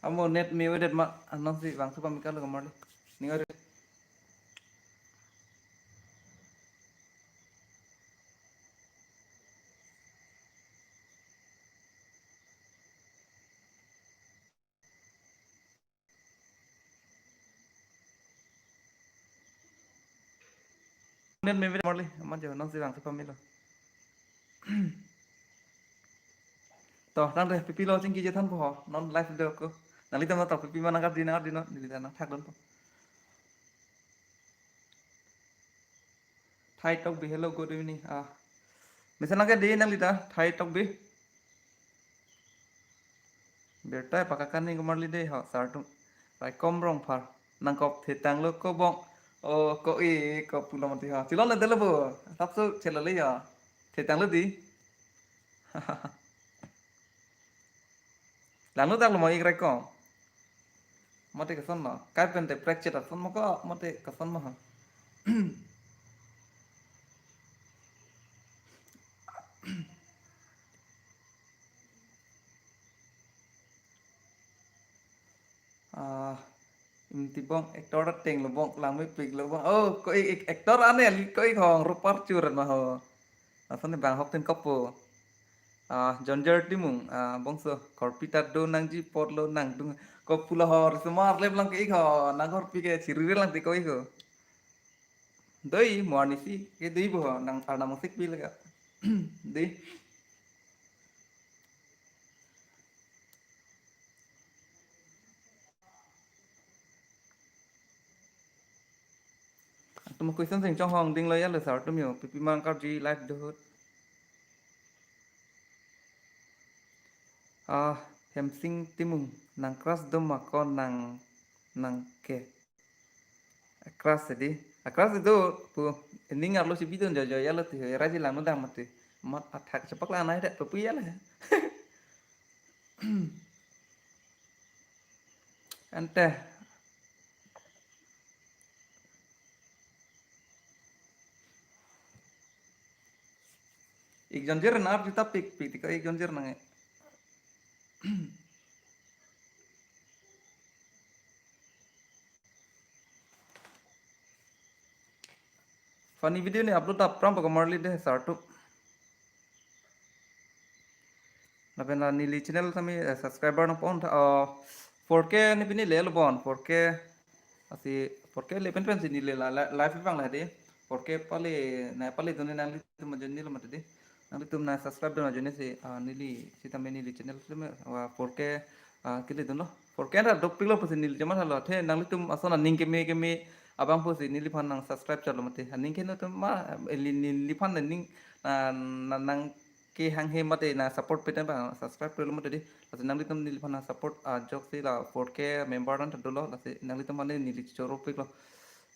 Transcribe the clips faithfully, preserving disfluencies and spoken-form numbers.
Amo net me wedet ma, anong si bang supa mikal kamar li. Ningar. Net me kamar li, amat jo, non si bang supa milo. To, tangte, pipi lo chingki je than po ho, non live do ko. Nanglitum ta pipi ma nangkardom, nangkardom, non, neli ta nangthakdun po. Thai Tokbi, hello, good evening. Ah, mesen nangke di nanglita, Thai Tokbi. Birta pakakan ni kamar li de ho, sar atum. Raikom Rongphar. Nangkok thetang lo ko bong. O, ko-ik, ko pulo mati ho. Chilon le delo bo. Sapso chelo le ya. Thetang lo di. Langno tanglo mo ik raikom. Mate kason mo. Kai pen te prek chet ason mo ko, mate kason mo. Ah, imti bong actor ateng lo bong, langmepik lo bong. Oh, ko-ik, ik actor ane, ko-ik hong, ropar churan ma ho. Ason ni bang hok tin kopo. Ah, Jonjer Timung, ah, bongso, korpi ta do nangji apotlo nangdung. Ko pulo ho, risomar lep lang ke-ik ho, nang korpi ke chirire lang ti ko-ik ho. Doi, mo arnisi, ke doi bo ho, nang arnam musik pi lega. Doi. Atum question sing chong hong ding lo ya lo sar atum yo, pipi ma nangkarji live do ahut. Ah, Hemsing Timung, nang crush do ma ko nang, nangke. Crush di. Crush do pu, ning arlo si bidun jo jo ya lo ti ho, raji langno dam mati. Mat athak chepak la nai dak pu ya le. Ante. Ik Jonjer na arju tapik, pik ti ko ik Jonjer nang e. Funny video ni upload aphrang pa kamar li de sar atum. Lapen la neli channel tame, eh, subscriber nangpo-on tha, oh, four K ni pini le lo bon, four K asi four K le pen pen si neli la, la, live abang la de. Four K pale, na pale dun nanglitum ajoine lo mati de. Nanglitum na subscribe dun ajoine si, ah, neli sitame neli channel tame, ah, four K, ah, kele dunlo. Four K ra dopik lo pusi neli chama lo. The nanglitum ason aning keme keme abang pusi neliphan nang subscribe chalo mati. Aning ke no tum ma, eh, neli, neliphan aning, ah, na, nang ke hanghe mate na support peten ba subscribe pelo mate di. Lasi nanglitum neliphan na support, ah, jok si la four K member an ta dolo, lasi nanglitum mane neli choropik lo.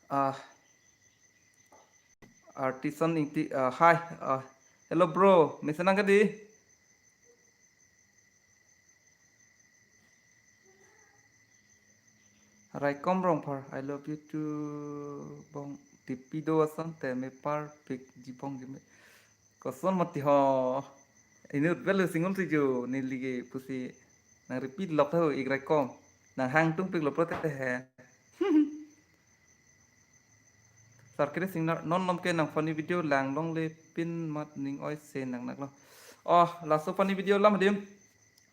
Ah, Artisan Ingti, ah, hi, ah, hello bro, mesen nangke di? Raikom Rongphar, I love you too, bong, tipi do ason te mepar pik jibong jime. Koson mati ho. Inut belu singul si jo, neli ke pusi nang repeat lok tha ho, ik raikom. Nang hang tungpik lo prote he. Sar kere singnar non nom ke nang funny video lang longle pin mat ning oi se nang nak lo. Oh, laso funny video lam adim.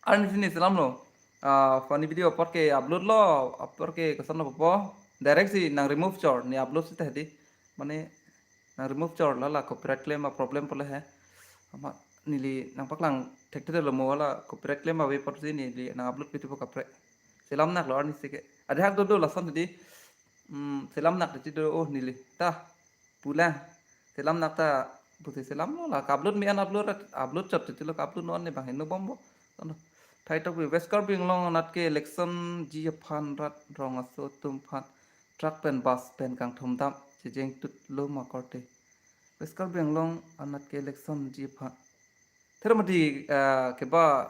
Arnisi ne selam lo. Ah, funny video apor ke upload lo, apor ke koson lo po. Direct si nang remove chor, ne upload si tadi. Mane nang remove chor la la copyright claim a problem pole he. Ama neli nang paklang thekte lo mo la copyright claim ave apotsi neli nang upload pitu po kaprek. Selam nak lo arnisi ke. Ade hak do do lason tadi. Hmm, selam nak tadi do oh neli. Ta. Pulang. Selam nak ta pusi selam lo la ka-upload me an upload rat, upload chot tadi lo ka-upload non ne bang heno bombo. Tono. Thai Tokbi West Karbi Anglong anat ke election ji aphan rat rong aso atum aphan truck pen bus pen kangthum dam chejeng tut lo ma korte. West Karbi Anglong anat ke election ji aphan. Ther mati, ah, keba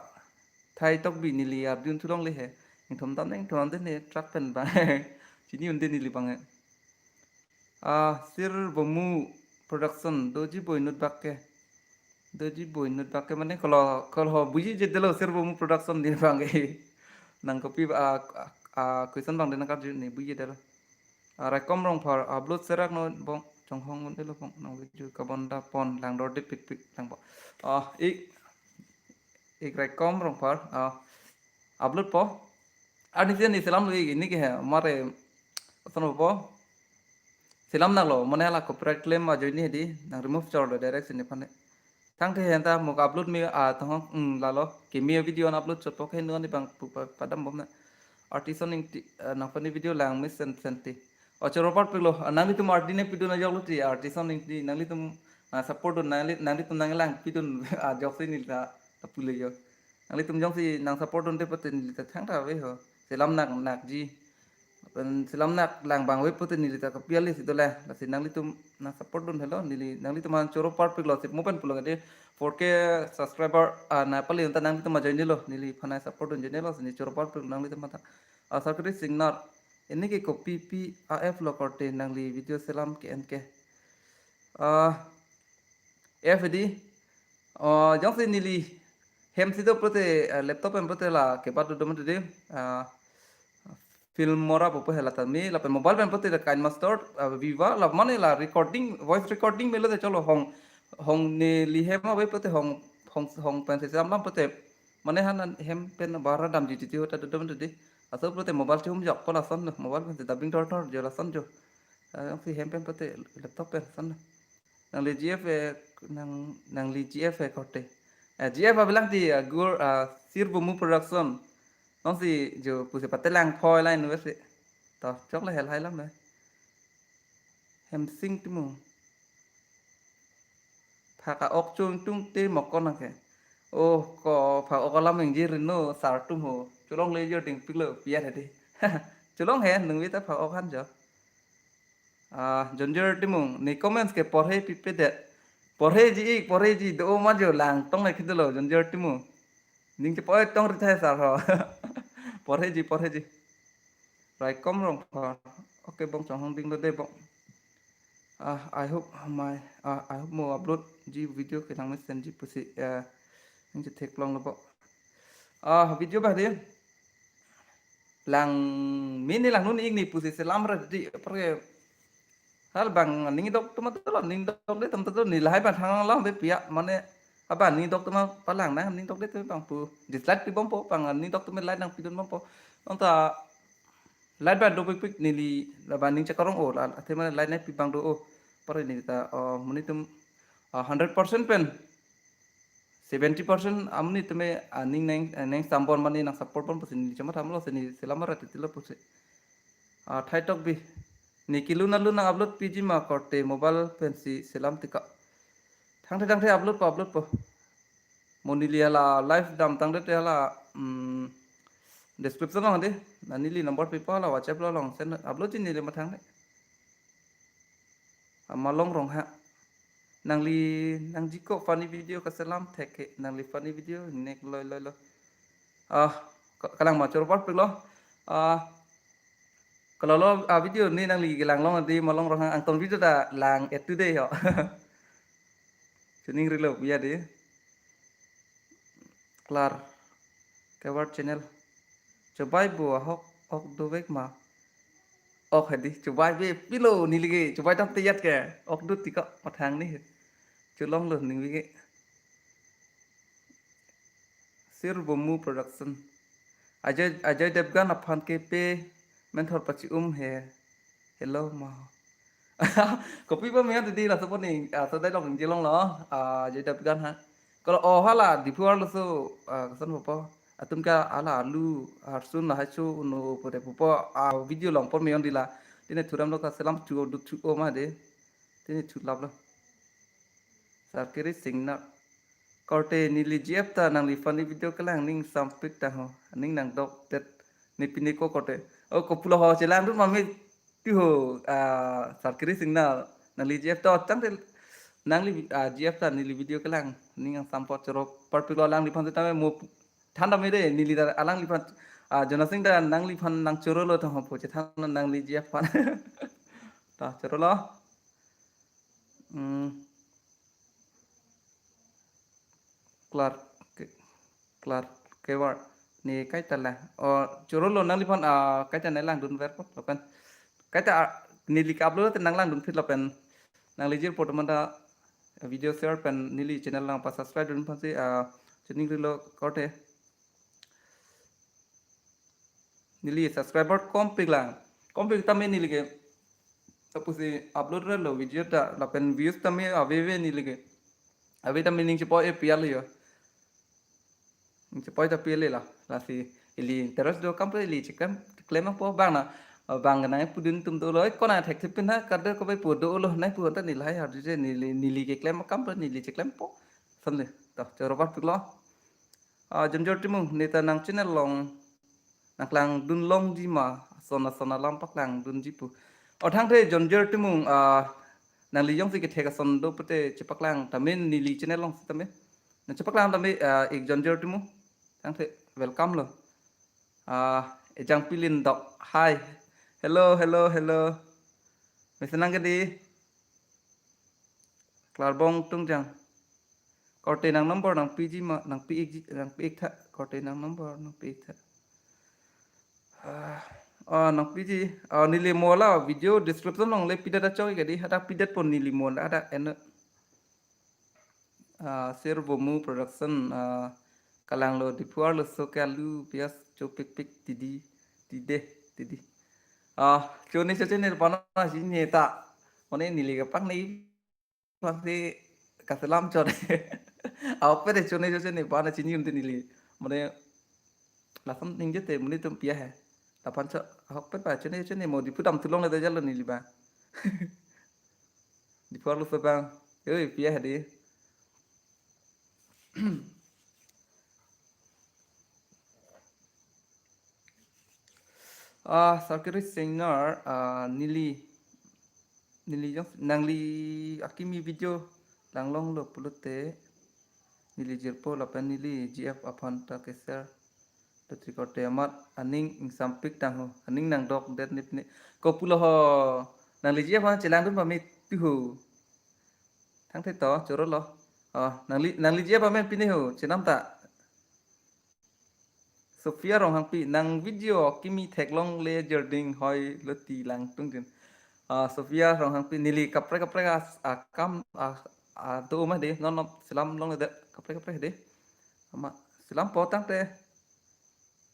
Thai Tokbi neli arjun thulong le he. Ingthum dam ingthum dam ne truck pen bang. Chini un-e neli bang he. Ah, Sir Bomu, Production, doji bo inut bak ke. Doji bo inut bak ke mane kolo, kolo buji je delo Sir Bomu Production di bang ke. Nang kopi a, a, a question bang de nang karju ne buji delo. A, Raikom Rongphar, upload serak non bong, chonghong un delo bong, nang video kabonda pon, langdor de pik pik, lang bong. Ah, ik, ik Raikom Rongphar, ah, upload po. Arnisi ne selam lui ini ke he, mare, ason po. Selam nanglo, mane la copyright claim ajoine di, nang remove chorlo direct sini phane. Thangthe henta mo upload me, ah, thang, mm, lalo, kimi video an upload chotpo ke non bang pu pa, padam bom na. Artist on ing ti, ah, nang funny video lang miss sen, senti. O choro part pilo, ah, nanglitum art di ne pidun ajok lo ti, artist on ing ti, nanglitum, ah, support dun, nangli, nanglitum nanglang pidun, ah, jok sini ta, ta pule jo. Nanglitum jongsi nang support dunde pute neli ta thangta ave ho. Selam nak, nakji. Pen selam nak lang bang ave pute neli ta kapiali si dole. Lasi nanglitum nang support dun helo neli, nanglitum an choro part pik lo sip mo pen pulo kade four K subscriber, ah, na pali unta nanglitum ajoine lo, neli phanai support dun joine lo, si ne choro part pik nanglitum mata. Ah, Sakri Singnar, ini ke kopi pi A F lo korte nangli video selam ke N K. Ah, F di, ah, jongsi neli hem si do pute, ah, laptop pen pute la kebat do dum de, ah, Filmora pupo hela tami, lapen mobile pen pute la KineMaster, ah, Viva, la mane la recording, voice recording melo de cholo hong, hong neli hem ave pute hong, hong, hong pen se selam lam pute, mane han hem pen bara damji titi hota do dum de. Aso pute mobile chum jok po lason, mobile pen se dubbing tor tor jo lason jo. Ah, jongsi hem pen pute laptop pen son. Nangli G F, eh, nang, nangli G F, eh, korte. Eh, G F abilang ti, ah, gur, ah, Sir Bomu Production. Nonsi jo pusi patelang phoi line wesi. To, chokle hel hai lam, eh. Hemsing Timung. Phak a-ok chungtung te mokon nang ke. Oh, ko phak ok alam ingji rino sar tum ho. Cholongle jo ding pilo, piat hadi. Cholong he, nungwi ta phak ok han jo. Ah, Jonjer Timung, ne comments ke porhe pipe det. Porheji ik, porheji do ma jo lang tong le khidelo, Jonjer Timung. Ning ke poi tong rithai sar ho. Porheji, porheji. Raikom Rongphar. Okay, bong chonghong ding lo de bong. Ah, I hope my, ah, I hope mo upload ji video ke nang mesen ji pusi, eh, ning je theklong lo bong. Ah, video ba de. Lang mini lang nun ingni pusi selam ra di, apar ke hal bang ning dok tuma tolo, ning dok de tuma tolo, neli lahai bang thang lang be pia, mane abang ning dok tuma palang nang, ning dok de tuma bang pu dislike pi bompo, bang ning dok tuma like nang pidun bompo. Nonta like bang do pik pik neli, la bang ning chakarong o, la, athe mane like nang pi bang do o. Apar neli ta, oh, muni tum, ah, hundred percent pen seventy percent amonit tumi, ah, ning neng, eh, neng sambon mane nang support bon pusi neli chama thamlo si neli selam ra titilo pusi. Ah, Thai Talk bi. Ne kelun alun nang upload piji ma korte mobile pensi selam tika. Thangthe thangthe upload po, upload po. Mo neli hala live damtang det hala, mm, description along de. Na neli number pipo hala WhatsApp along send upload ji neli mathang de. Ah, Malong Ronghang. Nangli, nangji ko funny video kaselam thek ke, nangli funny video nek loi loi lo. Ah, ka-, kalang ma choro part pik lo. Ah, kalau lo, ah, video ne nangli kelang long di Malong Ronghang angton video ta lang et today ho. Chuning rilo ya de. Klar. Kewar channel. Chobai bo ahok ok dovek ma. Ok hadi chobai be pilo neli ke chobai tam teyat ke. Ok dut tika mathang ni. Cholong lo ning ke. Sir Bomu Production. Ajay, Ajay Devgan aphan ke pe mentor pachi um he. Hello ma. Kopi ba meon tadi laso pon ning, ah, so dialogue ning chelong lo, ah, Ajay Devgan ha. Kalau oh hala Diphu arlo so, ah, koson pupo. Atum ke hala alu, arsun lahai cho uno pore pupo, ah, video long pon meon dila. Tine thuram lo kaselam chu dut chu o ma de. Tine chu lap lo. Sarkiri Singnar. Korte neli G F ta nangli funny video kelang ning sampik ta ho. Ning nang dok det ne pine ko korte. Oh, kopulo ho chelang dut mami tu ho, ah, Sarkiri Singnar. Nangli G F ta tang tel nangli, ah, G F ta neli video kelang ning ang sampot choro part pik lo alangliphan tame mo than tame de neli ta alangliphan, ah, Jona Sing ta nangliphan nang choro lo tang ho po chethan nangli G F phan. Ta choro lo. Hmm. Clark, Clark Kewar. Ne kaita lang. O, choro lo nangliphan, ah, kaita nanglang dunver po lapen. Kaita, ah, neli ke-upload te nanglang dunphit lapen. Nangli jirpo atum anta video share pen neli channel nangpa-subscribe dun aphansi, ah, choningri lo korte. Neli subscriber kompik lang. Kompik tame neli ke. Tapusi upload re lo video ta lapen views tame aveve neli ke. Ave tame ning chepo-e pi-et lo yo. Ning chepo-e ta pi-et lo. Lasi ili interest do akam pen ili cheklem, cheklem po bang na. Bang nangpu dun atum dolo. Ko nangthekthip pin ha kardom kopi pu dolo nangpu ta neli lahai hadi je neli, neli keklem akam pen neli cheklempo. Ason le. To choro parpik lo. Ah, Jonjor Timung, neta nang channel along nangklang dun longji ma, ason ason alam paklang dunji pu. O thangthe Jonjor Timung, ah, nangli jongsi kethek ason do pute chepaklang tame neli channel alongsi tame. Nang chepaklang tame, ah, ik Jonjor Timung. Thangthe welcome lo. Ah, Ejang Pilin dok. Hi. Hello, hello, hello. Mesen nang ke di. Klarbong Tungjang. Korte nang number nangpiji ma, nangpi-ikji, nangpi-ik tha. Korte nang number nangpi-ik tha. Ah, ah, nangpiji. Ah, neli mo la video description along le pidet achok ke di, hadak pidet pon neli mo la hadak en. Ah, Sir Bomu Production, ah, kalang lo Diphu arloso ke alu pias chopikpik tidi, tide, tidi. Ah, chone chone pana chini ta. Mane neli ke pang ni pang si kaselam chot. Ahok pen chone chone pana chini un te neli. Mane lason ningje te monit atum pi-et he. Laphan chot ahok pen pa chone chone mo Diphu dam thu longledet jalo neli ba. Diphu arloso bang. Oi, pi-et he di. Ah, Sarkiri Singnar, ah, neli, neli jong, nangli akimi video langlong lo pulote, neli jirpo lapen neli G F aphan ta ke-share. Lotri korte amat aning ingsampik tang ho, aning nangdokdet nip ni. Ko pulo ho, nangli G F aphan chelang dun pame tu ho. Thangthe to, choro lo. Ah, nangli, nangli G F amen pine ho, chenam ta. Sophia Ronghangpi, nang video kimi theklongle jerding hoi loti langtung din. Ah, Sophia Ronghangpi, neli kaprek kaprek as, akam, ah, ah, do ma de, non non selam longledet, kaprek kaprek de. Ama, selam po tangte.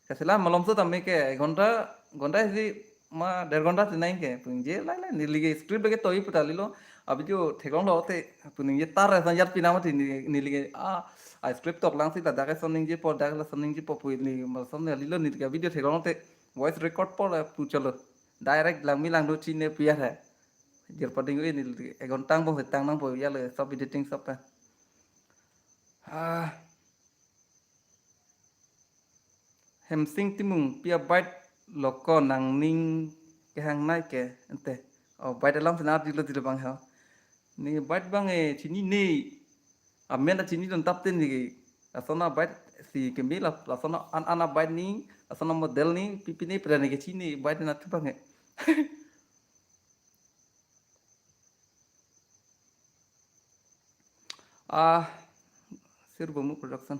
Kaselam malomso tame ke, ghonta, ghonta isi ma der ghonta chenai ke, pu ningje lailai, neli ke script ke toi pu ta lilo, a video theklong lote, pu ningje tar asan jat pina mati neli, neli ke, ah, a script toklang si ta dak ason ningjepo, dak lason ningjepo pu neli, malomso ne lilo neli ke video theklong te, voice record po la pu chalo, direct langmi langdo chine pu ya hai. Jirpo ding ui neli ke, egon tang bong se tang nangpo ya le, sob editing sob pa. Ah. Hemsing Timung, pi abait lo ko nangning kehangnei ke ente. O, bait alam senar dilo dilo bang ha. Ne bait bang e chinine. Amen ta chinidun tap te ne ke. Lason abait si keme la, lason an an abait ne, lason amodel ne, pi pi ne pura ne ke chini, bait na thu bang e. Ah, Sir Bomu Production.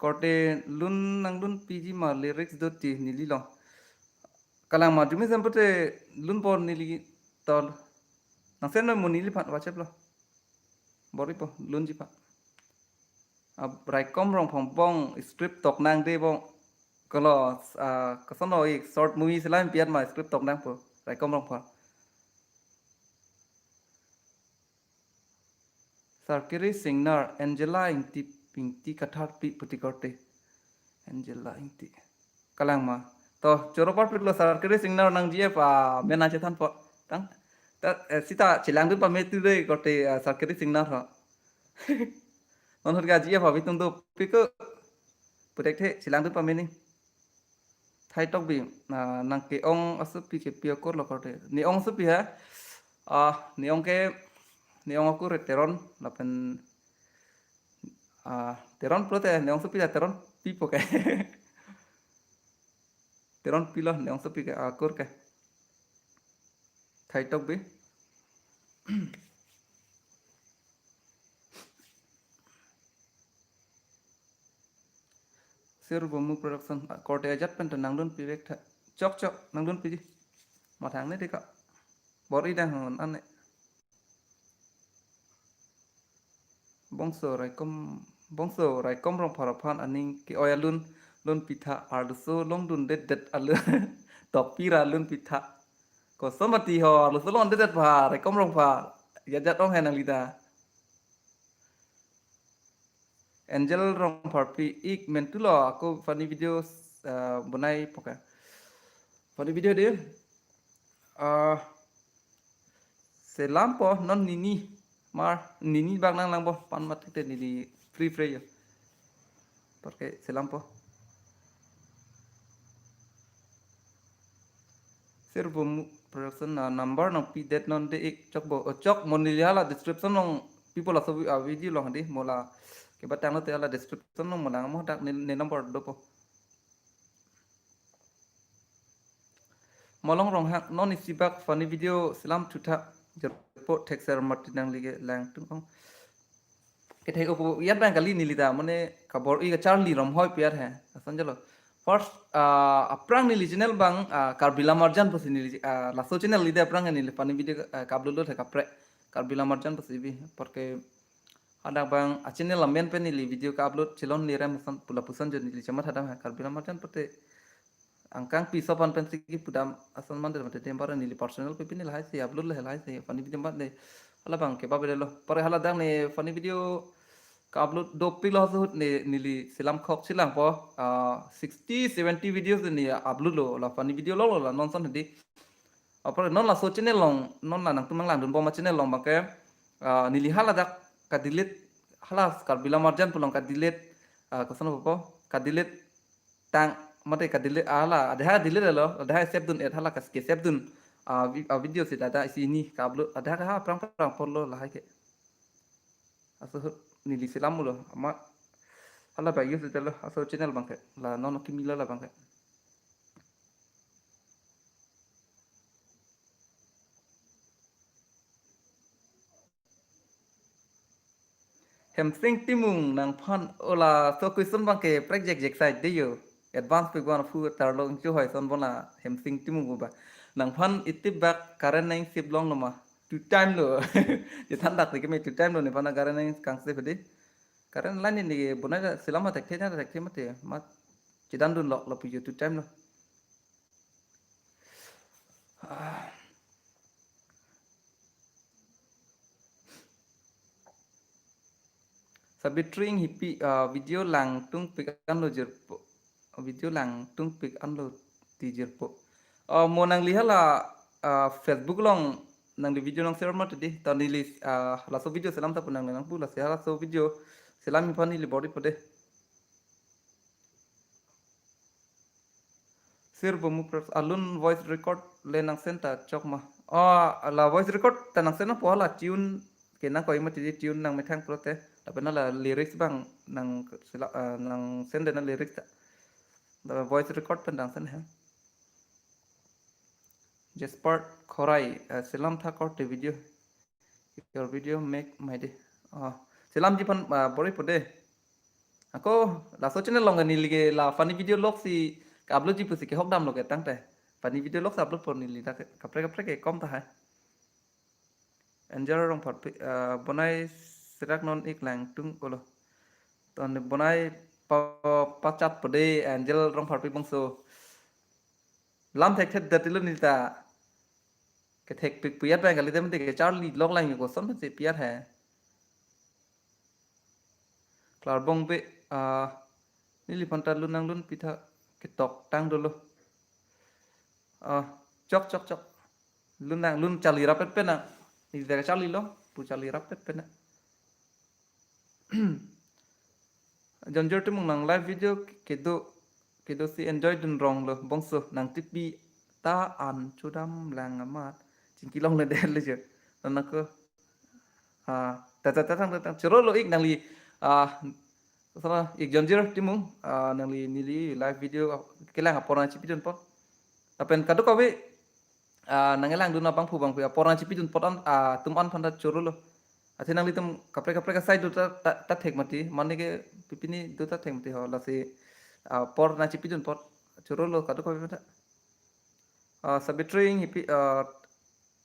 Korte lun nanglun piji ma lyrics do ti neli long. Kalang ma jumi sempote lun por neli tol. Nang send mo neliphan WhatsApp lo. Bor-ipo, lunji pa. Ah, Raikom Rongphong bong, script tok nang de bong. Kalau, ah, koson oi short movie selam piat ma script tok nangpo. Raikom Rongphong. Sarkiri Singnar, Angela Ingti, Ingti Kathar pi puti korte. Angela Ingti. Kalang ma. To, choro parpik lo Sarkiri Singnar nang G F amen nangchethanpo. Tang, ta, eh, sita chelang dun pame tu de korte, ah, Sarkiri Singnar ho. Non hot ga G F abitung dopik ko. Puthekthe chelang dun pame ne. Thai Tokbi, ah, nang ke-ong asopi ke pi akur lo korte. Ne-ong asopi ha. Ah, ne-ong ke, ne-ong akur Teron lapen, ah, Teron pulote ne-ong asopi la Teron pipo ke. Teron pilo ne-ong asopi ke akur ke. Thai Tokbi. Sir Bomu Production, ah, korte ajat pen to nangdun pivek tha. Chok chok, nangdun piji. Mathang ne deka. Bor-i dang hon ane. Bongso Raikom, Bongso Raikom Rongphar aphan aning ke-oi alun, lun pitha, arloso longdundedet alun. Tokpira lun pitha. Koson mati ho, arloso longdundedet pha, Raikom Rongphar. Ajat ong hai nangli ta. Angel Rongpharpi ik mentu lo, ako funny videos, ah, bonai poka. Funny video de. Ah, selam po non nini mar nini bak nanglang po, pan mati te nini free free yo. Parke selam po. Sir Bomu Production na number nangpidet non de ik chok bo, oh, chok mo neli hala description along people aso vi-, ah, video along di mo la kebatang lote hala description along mo nang mo dak ne, ne number dopo. Molong Ronghang non isi bak funny video selam thutha jirpo thekser mati nangli ke langtung ong. Kethek opo iyat bang kali neli ta, mane kabor-i kacharli romhoi pi ar he. Ason jalo. First, ah, aphrang neli channel bang, ah, Karbi Lamarjan pusi neli, ah, laso channel lide aphrang neli funny video, ah, ka-upload lo the kaprek. Karbi Lamarjan pusi bi. Parke hadak bang a channel amen pen neli video ka-upload chelongle rem ason pu lapuson jo neli chematha dam ha Karbi Lamarjan pute angkang piso pan pen sigi pudam ason mande mate dem para neli personal pe pini lahai si upload lahai si funny video mande hala bang ke babele lo. Pare hala dang ne funny video ka-upload dopik lo suhut ne neli selam khok chelang po, ah, sixty, seventy videos ne upload lo la funny video lo lo la non son di. Apar non laso channel along, non la nangtum nanglangdun bom a channel along bang ke, ah, neli hala dak ka-delete, hala Karbi Lamarjan pu along ka-delete, ah, koson po, ka-delete tang, mate ka-delete, ah, hala, adeha delete lo, adeha save dun et hala kas ke save dun, ah, vi-, ah, video si dada isi ini ka-upload, adeha ka ha prang prang por lo lahai ke. Aso neli selam lo, ama hala bang use lo, aso channel bang ke, la non kimi la la bang ke. Hemsing Timung nangphan ola so question bang ke prek jek jek sai de yo. Advance pe gwan phu tarlo ingchu hoi son bona Hemsing Timung uba. Nangphan itip bak current nang sip long lo ma. Two time lo. Je than dak ke me two time lo ne pana current nang kang sip de. Current line ni bona selam ma thekthe na thekthe mate ma. Chidan dun lok lo pi yo two time lo. Ah. Sabitri Inghipi, ah, video langtung pik anlo jirpo. Video langtung pik anlo ti jirpo. Oh, mo nangli hala, ah, Facebook along nangli video nang share mati di. Ta neli, ah, laso video selam ta pu nangli nangpu lasi halaso video selam iphan neli bor-i po de. Sir Bomu Press alun voice record le nang send ta chok ma. Oh, la voice record ta nang send na po hala tune ke nang koi mati di tune nang methang pulote. Lapen hala lyrics bang nang sila, ah, nang send na lyrics ta. La voice record pen nang send ha. Jasper Khorai, ah, selam tha korte video. Your video make my day. Oh, selam ji phan, ah, bor-i po de. Ako laso channel along neli ke la funny video lok si ka-upload ji pusi kehok dam lo ke tangte. Funny video lok si upload po neli dak kaprek kaprek ke kom ta hai. Angel Rongpharpi, ah, bonai serak non ik langtung olo. Ton bonai pa, pachat po de Angel Rongpharpi bangso. Lam thek thet dat ilo neli ta. Kethek pik piyat bang kali dem de ke charli lok lang ko son se piyat hai. Klarbong be, ah, neli phan ta lun nanglun pitha ketok tang dolo. Ah, chok chok chok. Lun nang lun charli rapet pen na. Neli ta charli lo, pu charli rapet pen na. Jonjor Timung nang live video kedo, kedo si enjoy dun rong lo bangso nang tipi ta an chodam lang amat. Chingki longle det le je. Nang ako, ah, ta ta ta tang ta tang choro lo ik nangli, ah, sana ik Jonjor Timung, ah, nangli neli live video kelang apor nang chipi dun po. Lapen kadokave, ah, nanglangdun abangphu abangpi apor nangchipidun apot an, ah, atum an aphanta choro lo. Athe nanglitum kaprek kaprek asai do ta, ta, ta thek mati, mane ke pipini do ta thek mati ho, lasi, ah, apor nangchipidun apot choro lo kadokave aphanta. Ah, Sabitri Enghipi, ah,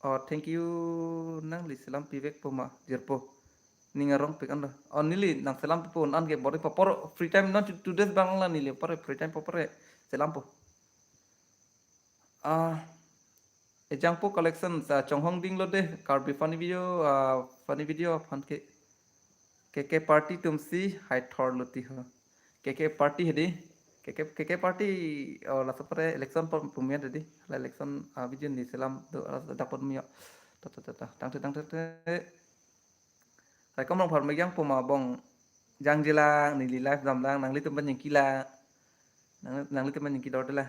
ah, thank you, nangli selam pivekpo ma, jirpo. Ning arongpik anlo. Oh, neli nang selam pipo, non ke bor-i po, apor free time non two, two days abang la neli apor free time po apor selampo. Ah, Ejangpo Collection, ah, chonghong dinglo de, Karbi funny video, ah, funny video aphan ke, K K party atumsi haithor lo ti ho. K K party hedi, K K, K K party, oh, laso apor election apor pumian hedi, la election, ah, video neli selam do, ah, laso dak apor mio. Ta, ta, ta, ta, tangte, tangte, tangte. Saikom Rongphar mejangpo ma bong, jangjelang, neli live damlang, nanglitum aphan ningkila. Nang, nanglitum aphan ningki dor dela.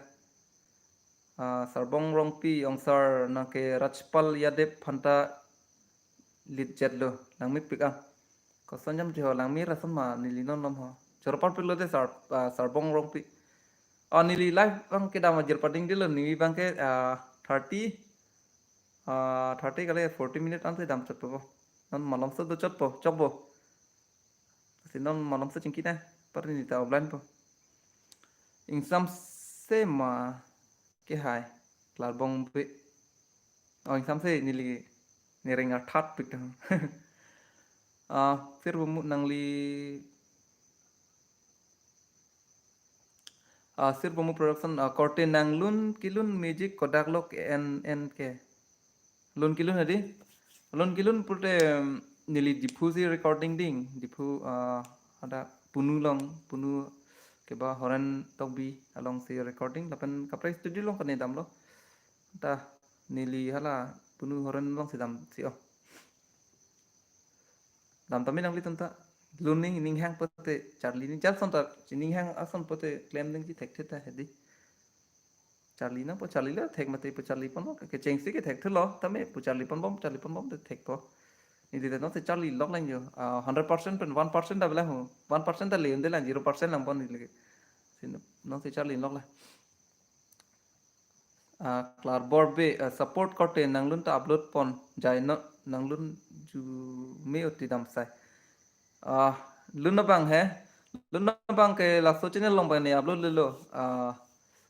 Ah, Sarbong Rongpi, ong sir, nang ke Rajpal Yadav aphanta lit jet lo, langmepik ah. Koson jam jiho, langme rason ma neli non lom ho. Choro parpik lo de sir, ah, Sarbong Rongpi. Oh, neli live abang kedam ajir pading dilo, neli abang ke, ah, thirty, ah, thirty kali forty minute ante dam chotpo. Non malomso do chotpo, chokpo. Si non malomso chingki na, apar neli ta offline po. Ingsamse ma ke hai, Klarbong Be. Oh, ingsamse neli nereng arthat pik dam. Ah, Sir Bumu nangli, ah, Sir Bumu Production, ah, korte nanglun kelun music kodak lo ke en en ke. Lun kelun hedi. Lun kelun pulote, um, neli Diphu si recording ding. Diphu, ah, ada Punu along, Punu keba Horen Tokbi alongsi recording. Lapen kaprek studio along kane damlo. Ta neli hala Punu Horen alongsi damsi oh. Dam tame nanglitum ta. Lun ning, ning hang pote charli ning, char son ta, ning hang ason pote klem dingji thekthe ta hedi. Charli nangpo, charli le thek mati, pu charli ponpo, kechengsi ke thekthelo, tame pu charli ponbom, charli ponbom te thekpo. Neli te non si charli lok lang jo. Ah, hundred percent pen one percent ta bela ho. One percent ta le unde lang, zero percent lang pon neli ke. Si non si charli lok lang. Ah, Klarbong Be, ah, support korte nanglun ta upload pon, jai non nanglun jume uti damsai. Ah, lun abang he, lun abang ke laso channel along abang ne upload lelo. Ah,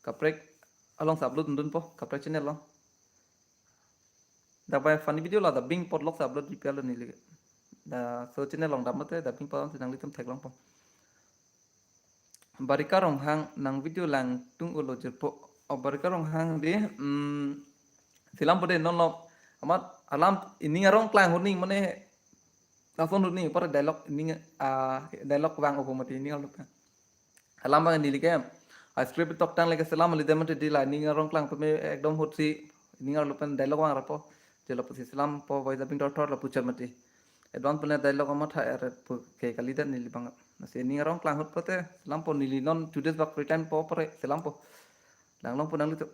kaprek alongsi upload dunpo, kaprek channel along. Dak bai funny video la dubbing apot loksi upload pipe lo neli. Laso channel along dam mate dubbing apot si nanglitum theklongpo. Barika Ronghang nang video langtung ulo jirpo. Oh, Barika Ronghang di, mm, selampo de non lo. Amat alam ining arong klang ahut ning mane lason ahut ning apar dialogue ining, ah, dialogue vang opo mati ining arlo. Alam abang neli ke, ah, script tok tang leke selam kali dam mati di la ining arong klang tame ekdom ahut si ining arlo pen dialogue vang rapo. Jelo pusi selampo voice dubbing thor thor lapu chot mati. Advance pen dialogue amat ha er pu ke kalidet neli abang. Lasi ining arong klang ahut pote selampo neli non two days bak free time po apar selampo. Langlongpo nanglitum.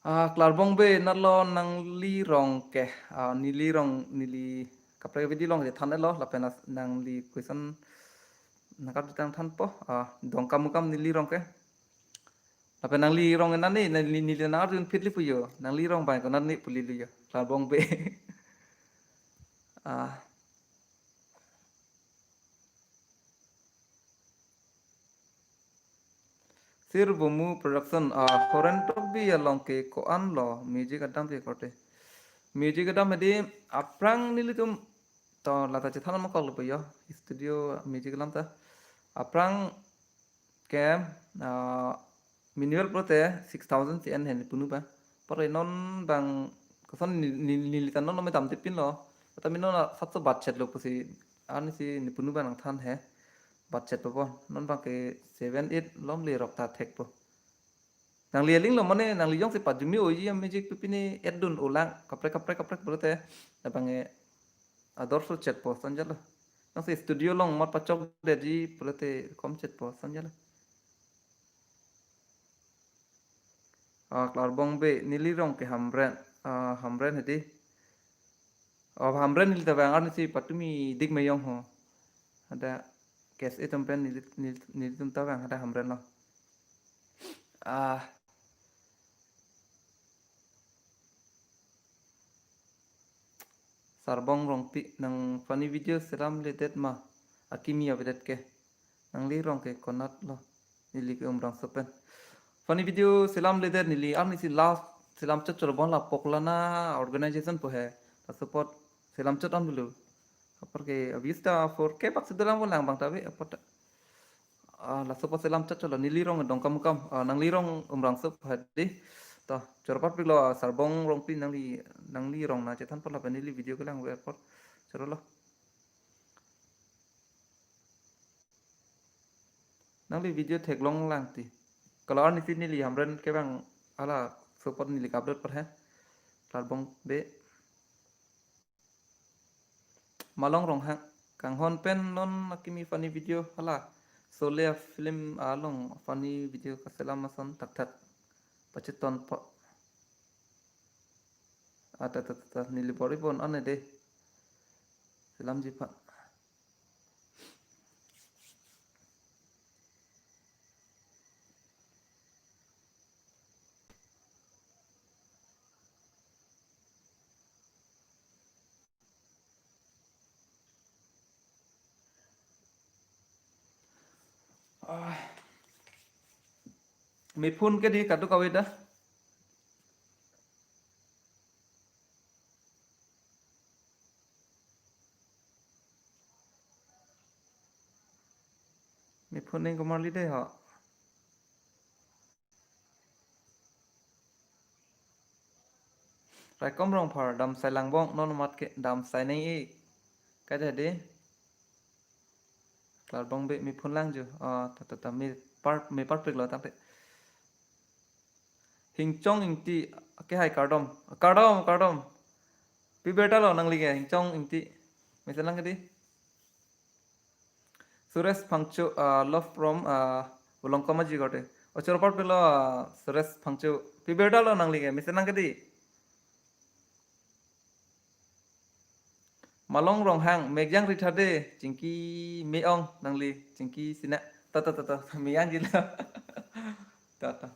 Ah, Klarbong Be, nalo nangli rong ke, ah, neli rong, neli kaprek video along than lo, lapen as-, nangli question nangkap ditang thanpo, ah, Dongkamukam neli rong ke. Lapen nangli rong nani, neli, neli nang arjun phitli puyo, nangli rong bai ko nani puli liyo, Klarbong Be. Ah. Sir Bumu Production, ah, Horen Tokbi along ke ko-an lo music adam ke korte. Music adam hedi aphrang nelitum to lata chethan ma kok lo yo studio music alam ta. Aphrang ke, ah, manual pulote six thousand si en hen punu ba. Apar non abang koson ni, ni, neli ta non me dam tipin lo. Kata mino na satso budget lo pusi ani si ne punu ba nangthan he. Budget po non abang ke seven, eight lom le rok ta thekpo. Nangli aling lo mane nangli jongsi pajumi oji a music pipini et dun ulang kaprek kaprek kaprek pulote. Abang e ador so chetpo sanjalo. Nangsi studio along mat pachok deji pulote kom chetpo sanjalo. Ah, Klarbong Be neli rong ke Hamren, ah, Hamren hedi. Oh, Hamren neli ta vang arni si patumi dik meyong ho. Ada case itum pen neli, neli, nelitum ta vang ada Hamren lo. Ah. Sarbong Rongpi, nang funny video selamledet ma? Akimi avedet ke. Nanglirong ke konatlo? Neli ke Umrangso pen. Funny video selamledet, neli arnisi last selamchot cholo, bonta Poklana organization pu he. Laso apot selamchot an dulu. Apor ke abis ta four K bak sedolang bolang bang tabe apot. Ah, laso apot selamchot cholo, nelirong Dongkamukam, ah, nanglirong Umrangso pu he di. To, choro parpiklo, ah, Sarbong Rongpi, nangli, nanglirong nangchethan po lapen neli video kelang ver apot. Chorolo. Nangli video theklonglang ti. Kalau arnisi neli Hamren kevang, hala laso apot neli upload per he. Klarbong Bey. Malong Ronghang. Kanghon pen non akimi funny video hala Sholay film along funny video kaselam ason thakthak pacheton po. Ata ta ta ta, neli bor-i pon ane de. Selamji pha. Ah. Mephun ke di kaduk awe da. Mephun ning komarli de ho. Raikom Rongphar, damsai langbong, non mat ke damsai nang-ik. Kada de. Klarbong Bey mephun lang jo. Ah, ta ta ta, me par, me parpiklo tangte. Hingchong Ingti, ke hai kardom. Kardom, kardom. Pi birta lo nangli ke, Hingchong Ingti. Mesen lang ke di. Suresh Phangcho, ah, love from, ah, Volongkom aji korte. O choro parpiklo, ah, Suresh Phangcho. Pi birta lo nangli ke, mesen lang ke di. Malong Ronghang, megjang ritha de, chingki me-ong nangli, chingki sina. Ta ta ta ta, me-ang gila. Ta ta.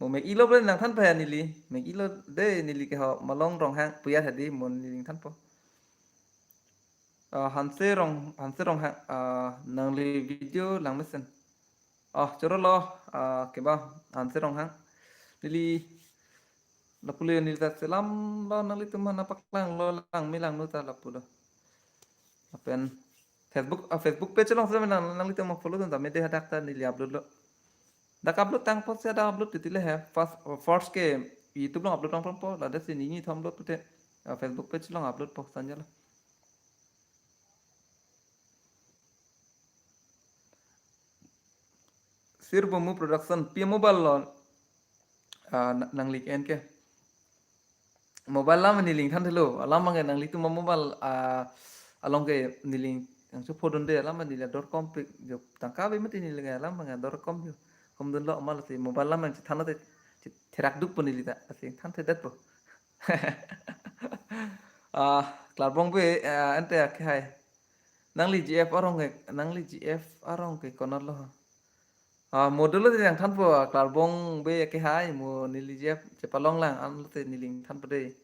Mo me-ilo pen nangthan pa ya neli. Me-ilo de neli ke ho, Malong Ronghang, puyat hadi mo neli than po. Ah, Hanse Rong, Hanse Ronghang, ah, nangli video lang mesen. Ah, chorolo, ah, keba, Hanse Ronghang. Neli lapulo, neli ta selamlo, nanglitum aphan paklanglo, langme langno ta lapulo. Lapen Facebook, ah, Facebook page along selam nang, nanglitum follow dun tame de, hadak ta neli upload lo. Dak upload tang apotsi dak upload titi le he. First, first ke YouTube along upload tang po, ladak si nini thom upload pute, ah, Facebook page along upload po sanjalo. Sir Bomu Production, pi mobile lo, ah, na-, nangli ke-en ke. Mobile alam neli ingthan thelo, alam abang ke nanglitum mobile, ah, along ke neli ingchophodun de, alam neli ador kom pik jo, tangka ave mati neli ke, alam abang ador kom jo. Kom dunlo amal si mobile alam ingchethan te, che-, cherak duk po neli ta, asi ingthan thedet po. Ah, Klarbong Bey, ah, ante ake hai. Nangli G F arong ke, nangli G F arong ke konatlo? Ah, mo dolo si nangthan po, Klarbong Bey ake hai, mo neli G F chepalong lang, anlo te neli ingthan po de.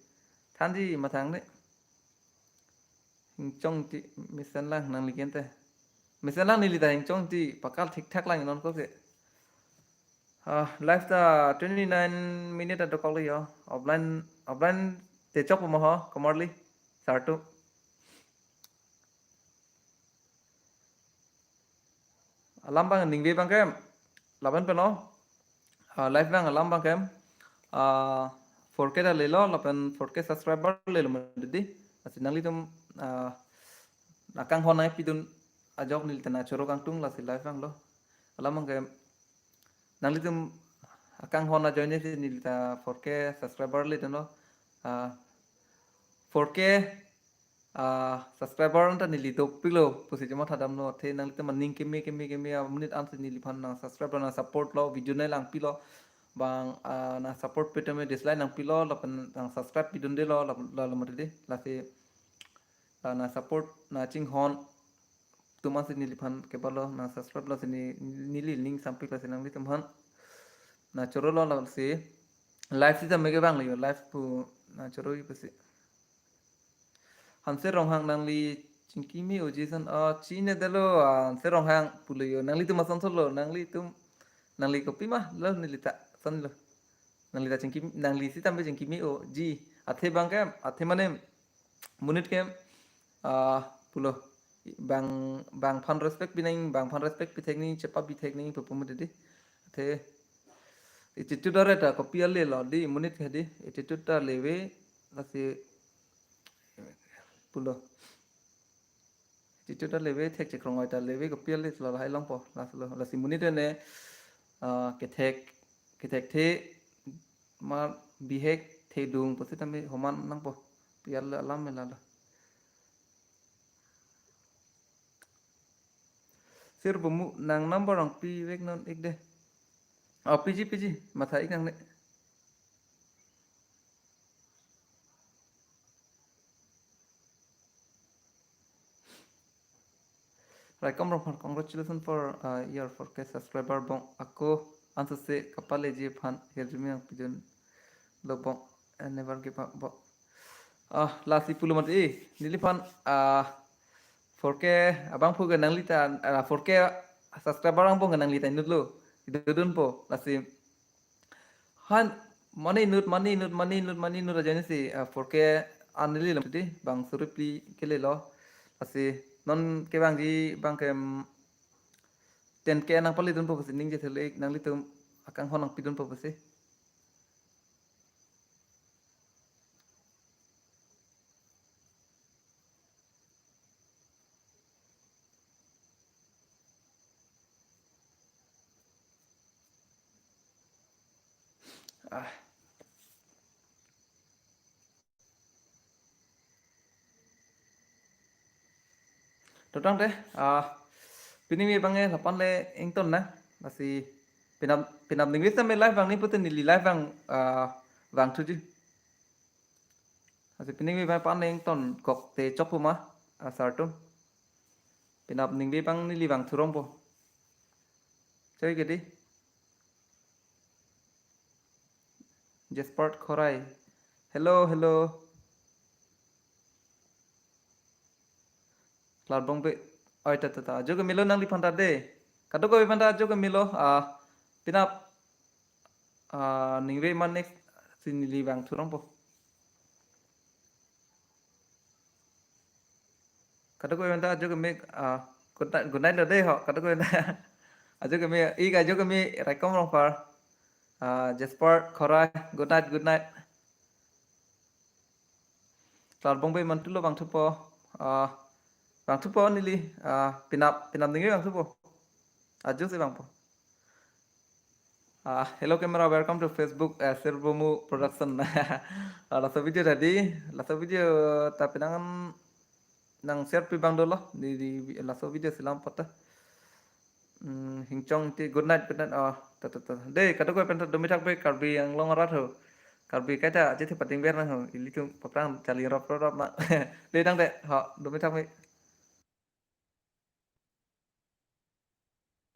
Thanji mathang ne. Hingchong Ingti, mesen lang nangli ke-en te. Mesen lang neli ta, Hingchong Ingti, pakal thik thak lang non ko ke. Ah, live ta twenty-nine minute adokok lo yo. Offline, offline te chok po mo ho, komarli, sartu. Alam abang ningve abang ke, lapen pen lo. Ah, live abang alam abang ke, ah, four K ta lelo, lapen four K subscriber lelo mati di. Asi nanglitum, ah, akanghon nangpidun ajok neli ta nangchoro kangtung, lasi live abang lo. Alam abang ke, nanglitum akanghon ajoine si neli ta four K subscriber ledunlo. Ah, four K, ah, subscriber anta neli dopiklo pusi chemathadamlo, athe nanglitum aning keme keme keme amonit ansi neliphan nang subscribe nang support lo, video nang langpilo, bang, ah, nang support pe tame dislike nangpilo, lapen nang subscribe pidunde lo, lap-, lalo mati de, lasi, ah, nang support nangchinghon atum ansi neliphan kepalo nang subscribe lo si ne-, neli ning sampik, lasi nanglitum aphan nangchorolo, lasi live sitame kevang lo yo, live pu nangchoro pusi. Hanse Ronghang nangli chingki me-oji ason, ah, chinine detlo, ah, Hanse Ronghang pulo jo. Nanglitum ason solo, nanglitum, nangli kopima lo, neli ta ason lo. Nangli ta chingki, nangli sitame chingki me-oji. Athe bang ke, athe mane monit ke, ah, pulo. Bang, bang aphan respect pinang, bang aphan respect pithek nangji, chepabi thek nangji pu pu mati di. Athe, attitude are ta kopi ale lo di, monit ke di. Attitude ta leve, lasi pulo. Attitude ta leve, thek chekrong oi ta leve, kopi ale lo lahai longpo, las lo. Lasi monit ne, ah, kethek, kethekthe, ma bihek thedung pusitame homan nangpo. Pi ale alam me lalo. Sir Bumu, nang number nangpivek non ik de. Oh, piji, piji, matha ik nangne. Raikom Ronghang, congratulations for, uh, your four K subscriber bong. Ako ansose kapaleji aphan hirjume nangpidun lo bong. And never give up bong. Ah, lasi pulo mati, eh, neliphan, ah, four K abangphu ke nangli ta, ah, four K subscriber angbong ke nangli ta inut lo. Idodunpo, lasi han, mane inut, mane inut, mane inut, mane inut ajoine si, ah, four K an neli lam di, bang suri phli kele lo. Lasi non kevangji bang ke, mm, ten K nangpaledunpo pusi ningje thele ik, nanglitum akanghon nangpidunpo pusi. Ah. Totang deh, ah, pini me bang ke lapu-an le ington nang, lasi penap, penap ningve sitame live vang nangji pute neli live vang, ah, vangthuji. Lasi pini me bang pan le ingtonkok te chokpo ma, ah, sir atum. Penap ningve bang neli vangthurongpo. Choi ke di. Jespart Khorai. Hello, hello. Klarbongbe. Oi, ta, ta, ta. Ajo ke melo nangliphan ta de. Kadokave aphan ta ajo ke melo. Ah, penap, ah, ningve ma next si neli vangthurongpo. Kadokave aphan ta ajo ke me, ah, good night, good night lo de ho. Kadokave aphan ta ajo ke me, ik ajo ke me, Raikom Rongphar. Ah, Jespart Khorai, good night, good night. Klarbongbe Mantu lo vangthupo, ah, vangthupo neli, ah, penap, penap ningve vangthupo. Ajo si vangpo. Ah, hello camera, welcome to Facebook, eh, Sir Bumu Production. Ah, laso video tadi, laso video ta penang nang share pi bang dolo, di, di, laso video si lam pota. Hmm, Hingchong ti, good night, good night. Oh, ta, ta, ta. Dei, kadokave aphan ta dumi thakbe, Karbi Anglong arat ho. Karbi kaita aje thi pating ber nang ho. Ilitum paprang charli rop rop rop ma. Dei tang de, ho, dumi thakme.